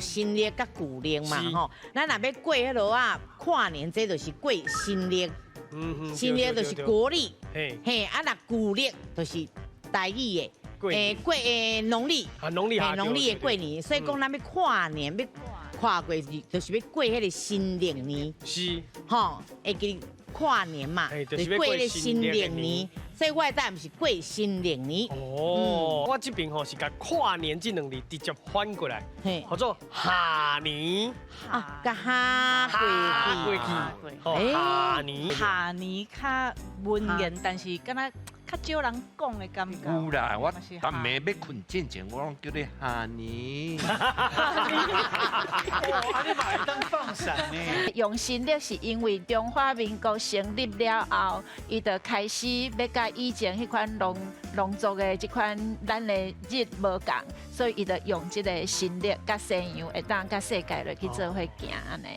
新曆佮舊曆嘛吼。咱若欲過彼落啊，跨年這就是過新曆，新曆就是國曆，嘿，啊若舊曆就是台語的，過農曆，啊農曆農曆的過年，所以講咱欲跨年欲跨過去，就是欲過彼个新曆年，吼，會記跨年嘛，就是過新曆年，所以我的答案是過新曆年。哦，我這邊吼是共跨年這兩字直接翻過來，叫做哈年。啊，共哈過去，哈年。哈年較文言，但是敢若較少人講的感覺。有啦，我逐暝欲睏進前，我攏叫你哈年。哇，你嘛會當放閃呢？用新曆是因為中華民國成立了後，伊就開始欲佮以前彼款農作的這款咱的日無仝，所以伊就用這个新曆佮西洋會當佮世界來去做伙行按呢。